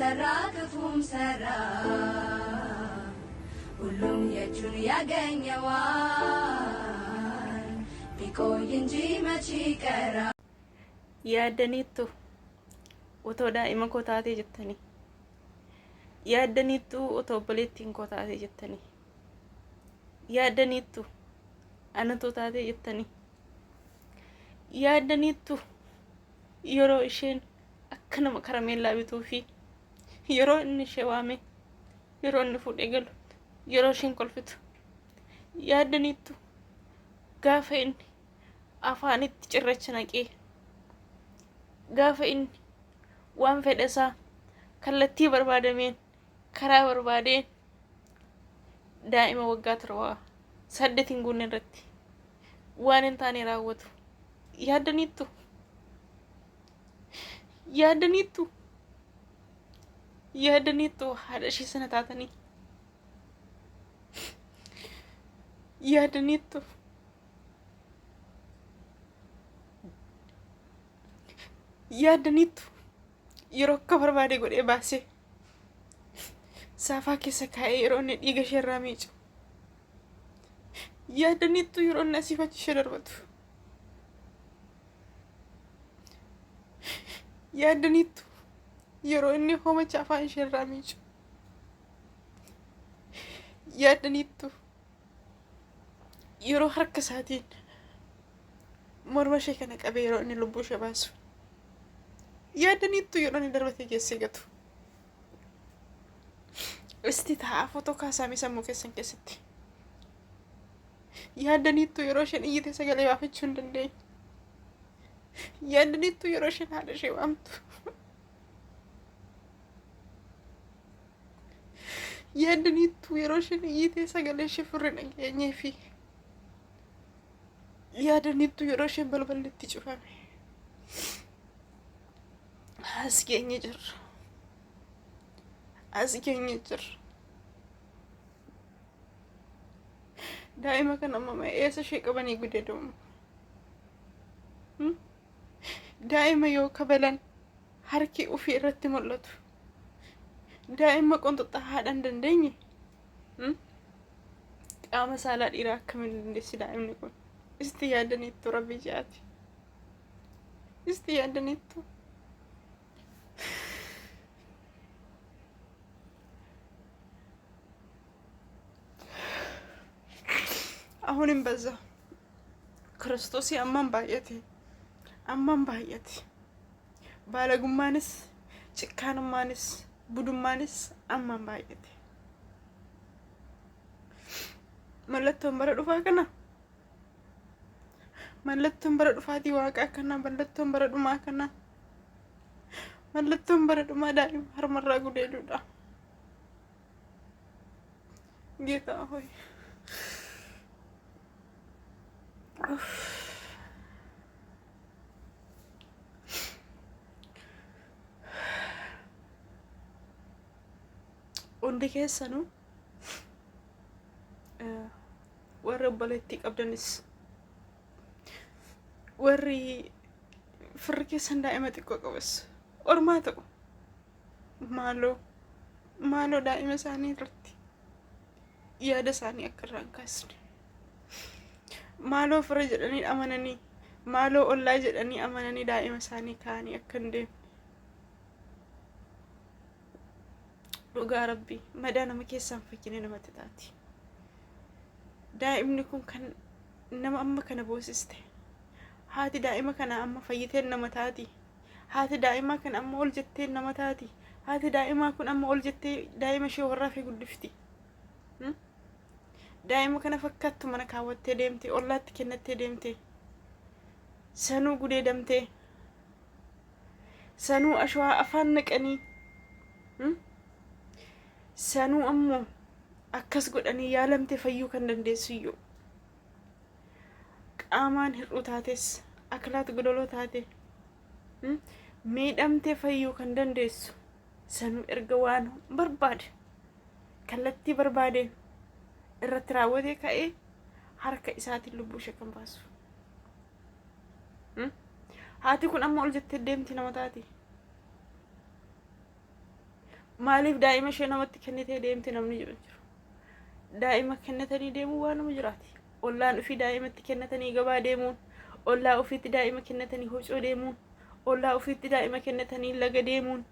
ሰራ ክፉም ሰራ ሁሉም የእጁን ያገኘዋል። ቢቆይ እንጂ መች ይቀራል። Yaaddaniittu otoo daa'ima koo taatee jettanii? Yaaddaniittu otoo obboleettiin koo taatee jettanii? Yaaddaniittu anatoo taatee jettanii? Yaaddaniittu yeroo isheen akka nama karameellaa bituu fi yeroo inni ishee waame, yeroo inni fuudhee galu, yeroo isheen kolfitu? Yaaddaniittu gaafa inni afaanitti cirracha naqee, gaafa inni waan fedha isaa kallattii barbaadameen karaa barbaadeen daa'ima waggaa 7 8 hin guunne irratti waan hin taane raawwatu? Yaaddaniittu? Yaaddaniittu? Yaaddaniittu haadha ishee sana taatanii? Yaaddaniittu? Yaaddaniittu yeroo akka barbaade godhee baasee saafaa keessa kaa'ee yeroo inni dhiiga ishee irraa miicu? Yaaddaniittu yeroo inni asiif achi ishee darbatu? Yaaddaniittu yeroo inni hoomacha afaan ishee irraa miicu? Yaaddaniittu yeroo harka isaatiin morma ishee kana qabee yeroo inni lubbuu ishee baasu? Yaaddaniittu yeroo inni darbatee geessee gatu? Isti taa'aa footoo kaasaamii sammuu keessan keessatti. Yaaddaniittu yeroo isheen iyyitee sagalee baafachuu hin dandeenye? Yaaddaniittu yeroo isheen haadha ishee waamtu? Yaaddaniittu yeroo isheen iyyitee sagalee ishee furri dhageenyee fi yaadaniittu yeroo isheen balballi itti cufame? As geenye jirra. As geenye jirra. Daa'ima kana amma eessa ishee qabanii gudeedamu? Daa'ima yoo kabalan harki ofii irratti mul'atu. Daa'ima qonxoxaa haadha hin dandeenye qaama saalaa dhiiraa akkamiin dandeessi daa'imni kun? Isti yaaddaniittu rabbi jaati? Isti yaaddaniittu? አሁንም በዛ ክርስቶስ amman baay'ate, amman baay'ate. Baalagummaanis, cikkanummaanis, budummaanis amman baay'ate. Mallattoon bara dhufaa kana, mallattoon bara dhufaatii waaqaa kana, mallattoon bara dhumaa kana, mallattoon bara dhumaa daa'ima harmarraa gudeeduudha. ጌታ ሆይ። Hundi keessanuu warri obboleettii qabdanis, warri firri keessan daa'ima xiqqoo qabas, ormaa ta'u, maaloo maaloo daa'ima isaanii irratti yaada isaanii akka irraa hin kaasne. Maaloo fira jedhanii amananii, maaloo ollaa jedhanii amananii daa'ima isaanii kaa'anii akka hin deemne. Dhugaa rabbii madaa nama keessaan fayyine namatti taati. Daa'imni kun kan nama amma kana boosiste. Haati daa'ima kana amma fayyiteen nama taati. Haati daa'imaa kana amma ol jettee nama taati. Haati daa'imaa kun amma ol jettee daa'ima ishee warraa fi guddifti. Daa'ima kana fakkaattu mana kaawwattee deemte, ollaatti kennattee deemte. Sanuu gudeedamtee. Sanuu ashawaa afaan naqanii. Sanuu ammoo akkas godhanii yaalamtee fayyuu kan dandeessu iyyuu. Qaamaan hir'uu taates, akalaat godoloo taate, miidhamtee fayyuu kan dandeessu, sanuu erga waan barbaade kallattii barbaadeen irratti raawwatee ka'ee harka isaatiin lubbuu ishee kan baasu. Haati kun amma ol jettee deemti nama taati. Maaliif daa'ima ishee namatti kennitee deemti namni jedhu jiru. Daa'ima kennatanii deemuu waanuma jiraati. Ollaan ofii daa'imatti kennatanii gabaa deemuun, ollaa ofiitti daa'ima kennatanii hocoo deemuun, ollaa ofiitti daa'ima kennatanii laga deemuun,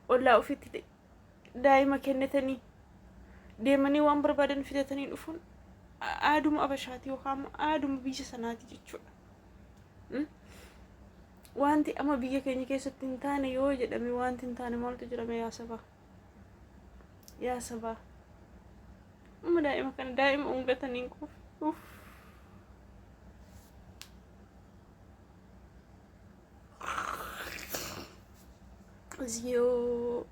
ollaa ofiitti daa'ima kennatanii deemanii waan barbaadan fidatanii dhufuun aaduma abashaati yookaan aaduma biyya sanaati jechuudha. Wanti amma biyya keenya keessatti hin taane yoo jedhame, wanti hin taane maaltu jirame? Yaa sabaa? Yaa sabaa. Amma daa'ima kana daa'ima ungatanii hin quufu. Uff. Izgiyoo.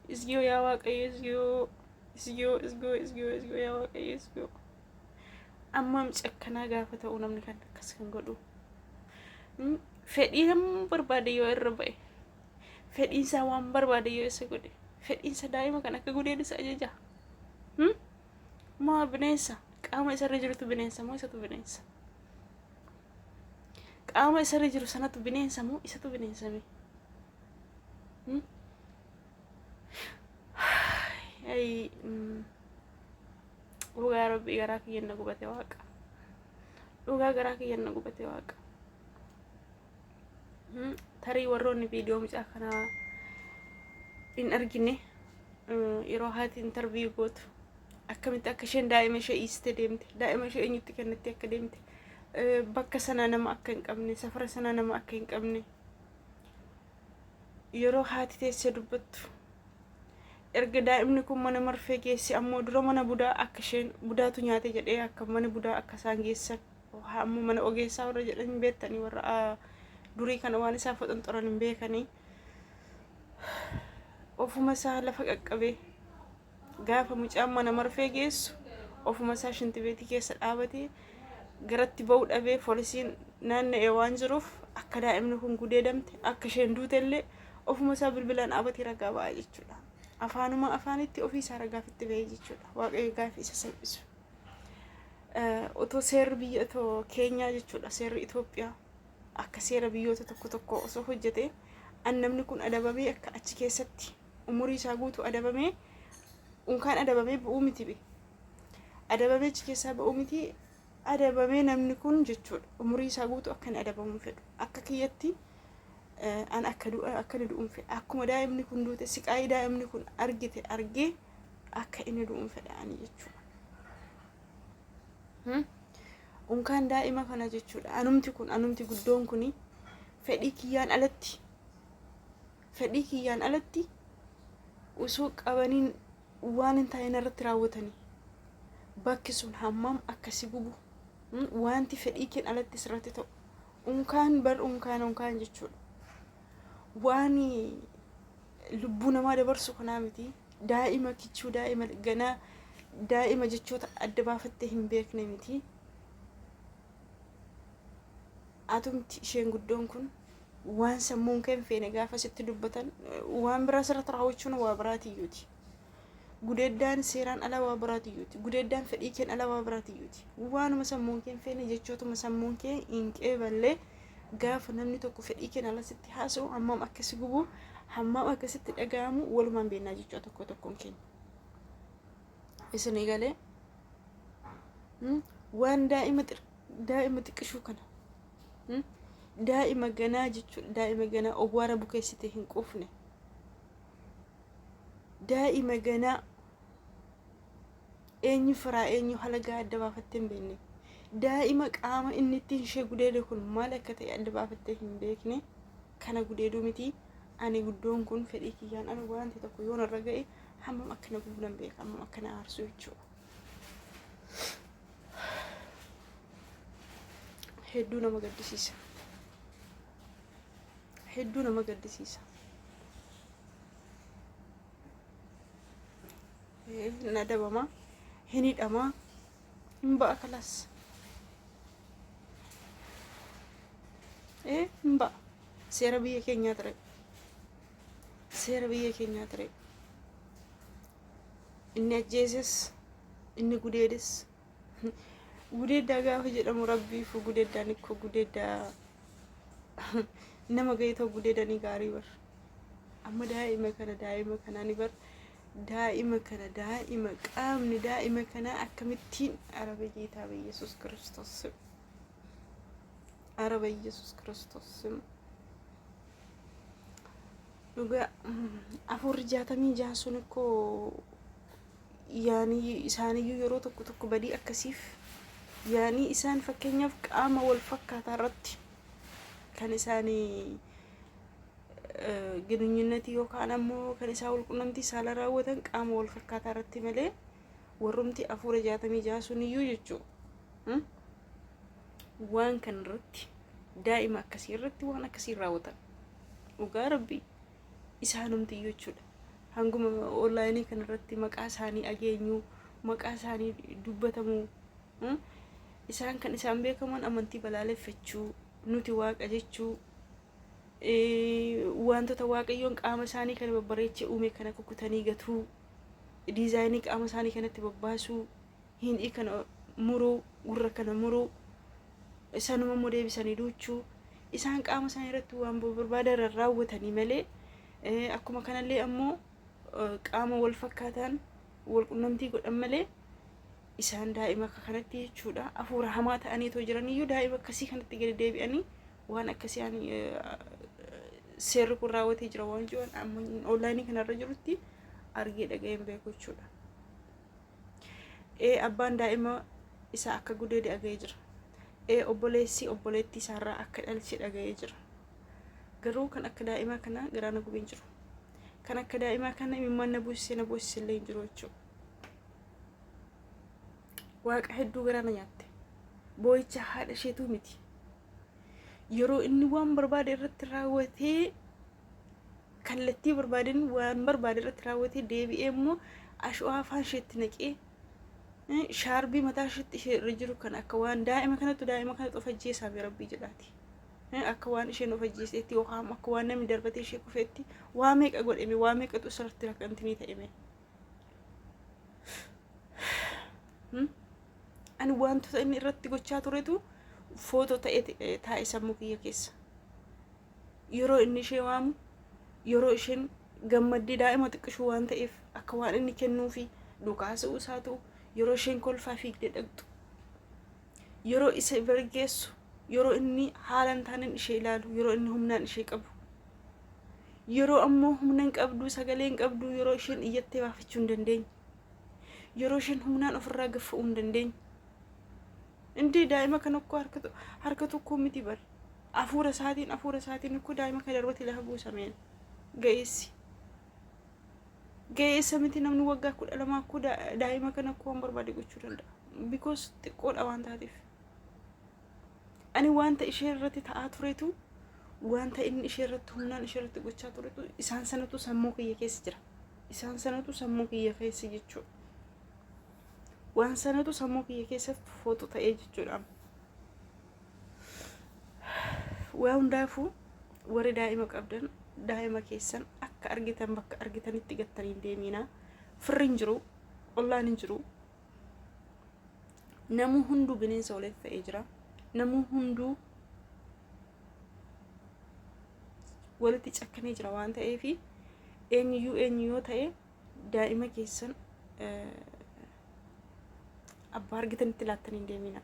Izgiyoo, yaa Waaqayyo, izgiyoo. Izgiyoo, izgiyoo, izgiyoo, izgiyoo, yaa Waaqayyo, izgiyoo. Ammam cakkanaa gaafa ta'u namni kan akkas kan godhu. Fedhii hamma barbaade yoo irra ba'e, fedhiinsaa waan barbaade yoo isa godhe, fedhiinsa daa'ima kan akka gudeedu isa ajaja. Maa bineensa? Qaama isarra jirutu bineensa moo isatu bineensa? Qaama isarra jiru sanatu bineensa moo isatu bineensa mee? Ay, dhugaa Rabbii garaa kiyyan na gubate Waaqa. Dhugaa garaa kiyyan na gubate Waaqa. Tarii warroonni viidiyoo mucaa kanaa hin argine, yeroo haati interview gootu akkamitti akka isheen daa'ima ishee dhiistee deemte, daa'ima ishee eenyutti kennitti akka deemte, bakka sana nama akka hin qabne, safara sana nama akka hin qabne, yeroo haati teessee dubbattu, erga daa'imni kun mana marfee geesse ammoo dura mana budaa akka isheen budaatu nyaate jedhee akka mana budaa akka isaan geessan, ammoo mana ogeessaa warra jedhan hin beektanii, warra durii kana waan isaa foxonxoran hin beekanii, ofuma isaa lafa qaqqabee gaafa mucaan mana marfee geessu ofuma isaa shintibeetii keessa dhaabatee garatti ba'uu dhabee, poolisiin naanna'ee waan jiruuf, akka daa'imni kun gudeedamte, akka isheen duute illee ofuma isaa bilbilaan dhaabatee ragaa ba'a jechuudha. Afaanuma afaanitti ofii isaa ragaaf itti ba'ee jechuudha. Waaqayyo gaafa isa salphisu. Otoo seerri biyya otoo keenyaa jechuudha, seerri Itoophiyaa akka seera biyyoota tokko tokko osoo hojjete, an namni kun adabamee akka achi keessatti umurii isaa guutuu adabamee, unkaan adabamee bu'uu miti be. Adabamee achi keessaa ba'uu miti, adabamee namni kun jechuudha umurii isaa guutuu akka inni adabamu fedhu. Akka kiyyatti an akka du'a akka inni du'uun fedha. Akkuma daa'imni kun duute, siqaayii daa'imni kun argite argee akka inni du'uun fedha ani jechuudha. Unkaan daa'ima kana jechuudha, anumti kun, anumti guddoon kuni fedhii kiyyaan alatti, fedhii kiyyaan alatti osoo qabaniin waan hin taane irratti raawwatanii, bakki sun hammam akkasi gubu, wanti fedhii keen alatti sirratti ta'u, unkaan bar unkaan unkaan jechuudha. Waan lubbuu namaa dabarsu kanaa miti, daa'ima kichuu, daa'ima ganaa, daa'ima jechoota adda baafattee hin beekne miti. Atumti isheen guddoon kun waan sammuun kee hin feene gaafa sitti dubbatan, waan biraa sirratti raawwachuun waa biraatiyyuuti. Gudeeddaan seeraan ala waa biraatiyyuuti. Gudeeddaan fedhii keen ala waa biraatiyyuuti. Waanuma sammuun kee hin feene, jechootuma sammuun kee hin qeeballee gaafa namni tokko fedhii keen ala sitti haasa'u, hammam akkasi gubu, hammam akkasitti dhaga'amu walumaan beennaa jechuu tokko tokkoon keenya. Isinii galee waan daa'ima daa'ima xiqqishuu kana, daa'ima ganaa jechuudha, daa'ima ganaa owwaara bukeessite hin quufne, daa'ima ganaa eenyu firaa eenyu halagaa adda baafattee hin beekne, daa'ima qaama inni ittiin ishee gudeede kun maal akka ta'e adda baafattee hin beekne kana gudeeduu miti, ani guddoon kun fedhii kiyyaan ala wanti tokko yoo narra ga'e hammam akka na gubu nan beeka, hammam akka na aarsu jechuudha. Hedduu nama gaddisiisa. Hedduu nama gaddisiisa. Hin adabama, hin hidhama, hin ba'a kalas. Hin ba'a. Seera biyya keenyaa ture. Seera biyya keenyaa ture. Inni ajjeeses, inni gudeedes. Gudeeddaa gaafa jedhamu, rabbiifu gudeeddaan ikkoo gudeeddaa nama ga'e ta'u gudeedanii gaarii bar. Amma daa'ima kana, daa'ima kana ni bar. Daa'ima kana, daa'ima, qaamni daa'ima kanaa akkamittiin? ኧረ በጌታ በኢየሱስ ክርስቶስ ስም፣ ኧረ በኢየሱስ ክርስቶስ ስም። Dhugaa 466 sun ikkoo yaanii isaaniyyuu yeroo tokko tokko badii akkasiif yaanii isaan, fakkeenyaaf, qaama wal fakkaataa irratti kan isaanii ግንኙነት yookaan ammoo kan isaan wal qunnamtii saala raawwatan qaama wal fakkaataa irratti malee, warrumti 466 suniyyuu jechuu waan kan irratti, daa'ima akkasii irratti waan akkasii raawwatan. Dhugaa Rabbii, isaanumtiyyuu jechuudha. Hanguma onlaayinii kanarratti maqaa isaanii dhageenyu, maqaa isaanii dubbatamu, isaan kan isaan beekaman amantii balaaleffachuu, nuti waaqa jechuu, wantoota Waaqayyoon qaama isaanii kana babbareechee uume kana kukkutanii gatuu, diizaayinii qaama isaanii kanatti babbaasuu, hindhii kana muruu, gurra kana muruu, sanuma immoo deebisanii duuchuu, isaan qaama isaanii irratti waan barbaadan raawwatanii malee, akkuma kanallee ammoo qaama wal fakkaataan wal qunnamtii godhan malee, isaan daa'ima akka kanatti jechuudha hafuura hamaa ta'anii otoo jiraniyyuu daa'ima akkasii kanatti gadi deebi'anii waan akkasii seerri kun raawwatee jira waan jiran amma onlaayinii kanarra jirutti argee dhaga'een beeku jechuudha. Ee, abbaan daa'ima isaa akka gudeede dhaga'ee jira. Ee, obboleessi obboleettii isaarraa akka dhalche dhaga'ee jira. Garuu kan akka daa'imaa kana garaa na gubee hin jiru. Kan akka daa'imaa kana imimmaan na buusisee na buusisee illee hin jiru jechuudha. Waaqa, hedduu garaa na nyaatte. Boo'icha haadha isheetu miti. Yeroo inni waan barbaade irratti raawwatee, kallattii barbaadeen waan barbaade irratti raawwatee, deebi'ee immoo ashwaa afaan isheetti naqee, shaarbii mataa isheetti ishee irra jiru kan akka waan daa'ima kanatu of ajjeesaa be Rabbii jedhaati. Akka waan isheen of ajjeeseetti yookaan akka waan namni darbatee ishee kufeetti waa meeqa godhame, waa meeqatu isarratti rakkantinii ta'eme. Ani wantoota inni irratti gochaa turetu footoo ta'e taa'e sammuu kiyya keessa. Yeroo inni ishee waamu, yeroo isheen gammaddee, daa'ima xiqqishuu waan ta'eef akka waan inni kennuufi dhukaasa'uu isaa ta'u, yeroo isheen kolfaa fiigdee dhaqxu, yeroo isa bira geessu, yeroo inni haala hin taaneen ishee ilaalu, yeroo inni humnaan ishee qabu, yeroo ammoo humna hin qabdu, sagalee hin qabdu, yeroo isheen iyyattee baafachuu hin dandeenye, yeroo isheen humnaan ofirraa gaffa'uu hin dandeenye. Indee daa'ima kana akkoo harka tokko miti bar. Hafuura isaatiin akkoo daa'ima kana darbate lafa buusameen ga'eessi. Ga'eessa miti, namni waggaa 12 akkoo daa'ima kana akkoo waan barbaade gochuu danda'a. Because xiqqoodha waan taateef. Ani wanta ishee irratti ta'aa turetu, wanta inni ishee irratti humnaan ishee irratti gochaa turetu, isaan sanatu sammuu kiyya keessa jira. Isaan sanatu sammuu kiyya keessa jechuudha. Waan sanatu sammuu kiyya keessatti footoo ta'ee jechuudha. Waa hundaafuu, warri daa'ima qabdan, daa'ima keessan akka argitan bakka argitanitti gattanii hin deeminaa. Firri hin jiru, ollaan hin jiru. Namuu hunduu bineensa walitti ta'ee jira. Namuu hunduu walitti cakkanee jira waan ta'eef, eenyuyyuu eenyu yoo ta'e, daa'ima keessan abbaa argitanitti laattanii hin deemina.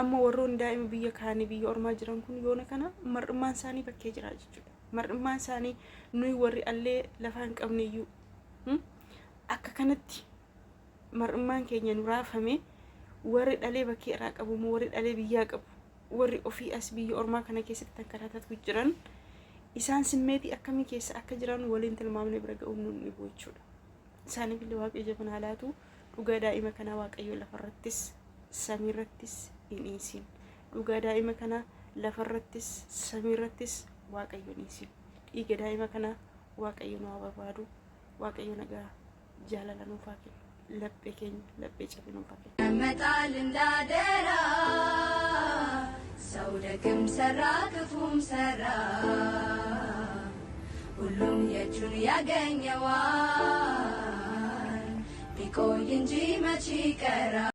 Amma warroonni daa'ima biyya kaanii, biyya ormaa jiran kun, yoona kana mar'ummaan isaanii bakkee jira jechuudha. Mar'ummaan isaanii nuyi warri allee lafaa hin qabne iyyuu akka kanatti mar'ummaan keenya nu raafame. Warri dhalee bakkee irraa qabu immoo, warri dhalee biyyaa qabu, warri ofii as biyya ormaa kana keessatti tankaraatatu jiran, isaan simmeetii akkamii keessa akka jiran waliin tilmaamne bira ga'uun nun dhibu jechuudha. Isaaniif illee Waaqayyo jabana haa laatu. Dhugaa daa'ima kanaa Waaqayyo lafarrattis samiirrattis hin dhiisin. Dhugaa daa'ima kanaa lafarrattis samiirrattis Waaqayyo hin dhiisin. Dhiiga daa'ima kanaa Waaqayyo nu haa barbaadu. Waaqayyo nagaa jaalala nuuf haa kennu. Laphee keenya laphee cabe nuuf haa kennu. መጣል እንዳደራ ሰው ደግም ሰራ ክፉም ሰራ ሁሉም የእጁን ያገኘዋል ቢቆይ እንጂ መች ይቀራል።